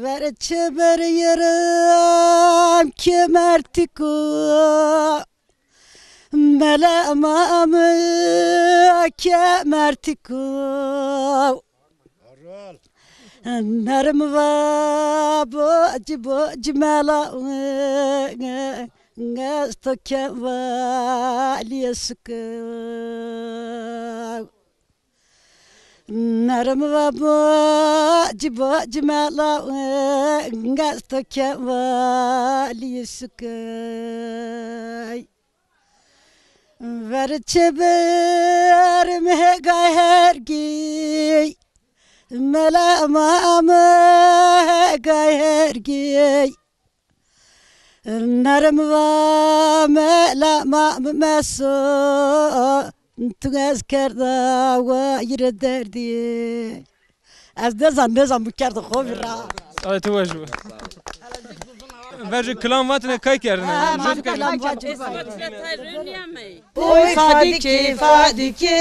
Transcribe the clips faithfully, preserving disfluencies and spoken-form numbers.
Ber çeber yerim kemertiko, mela mami kemertiko. Nerim va boci boci mela, ngesto kevaliye suke. Nerim va boci boci mela, ngesto kevaliye suke. Ver çeber mehegay hergî, mela mami hegay hergî. Nerim va mela mami meso, tu ez kerda wayire derdî. Ez nêzan, nêzan bu kerdo xo vîra. Ay, tu weş bu. Verci kilam vatine kay kerdine. Ha, Jot kay. Kilam vatine. Oy Fadike, Fadike,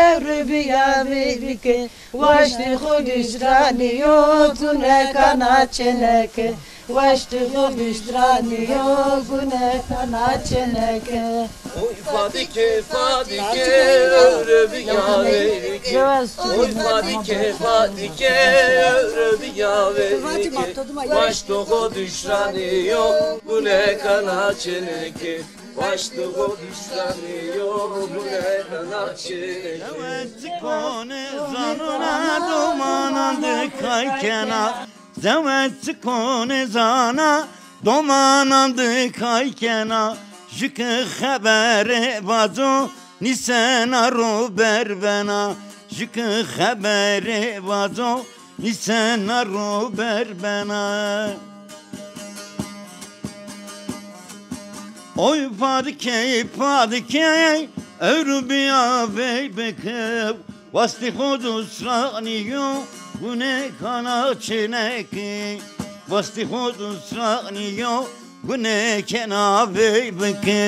ewre biya veyvike. Waştê xo dişranî yo, gune kana çeneke. Waştê xo dişranî yo, gune kana çeneke. Oy Fadike, Fadike, ewre biya veyvike. Oy Fadike, Fadike, ewre biya veyvike. Waştê xo dişranî yo, gune kana çeneke. Waştê xo dişranî yo, gune kana çeneke. Zewe çiko nêzano na, domanan de kay kena. Zewe çiko nêzana, domanan de kay kena. Jü ke xebere vazo, nîsena ro ber bena. Jü ke xebere vazo, nîsena ro ber bena. Oy Fadike, Fadike, ewro biya veyvike. Wastê xo dişranî yo, gune kana çeneke. Wastê xo dişranî yo, gune kena veyvike.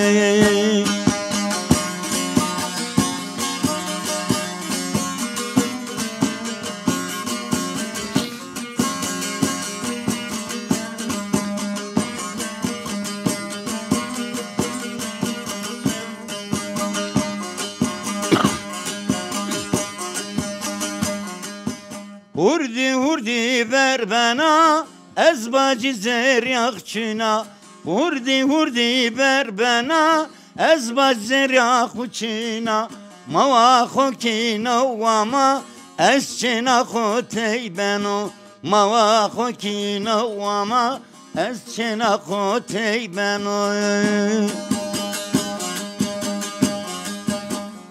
Hurdî hurdî ver bena, ez bacî zeryax çina. Hurdî hurdî ver bena, ez bacî zeryax çina. Mawa xo kîno wama, ez çêna xo tey beno. Mawa xo kîno wama, ez çêna xo tey beno.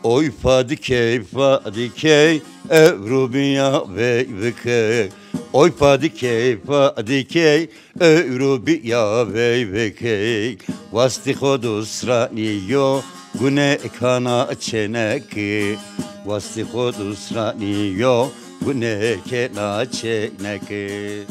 Oy Fadikey, Fadikey, ewro biya veyvike. Oy Fadikey, Fadikey, ewro biya veyvike. Wastî xo dusranî yo, gune kana çêneke. Wastî xo dusranî yo, gune kena çêneke.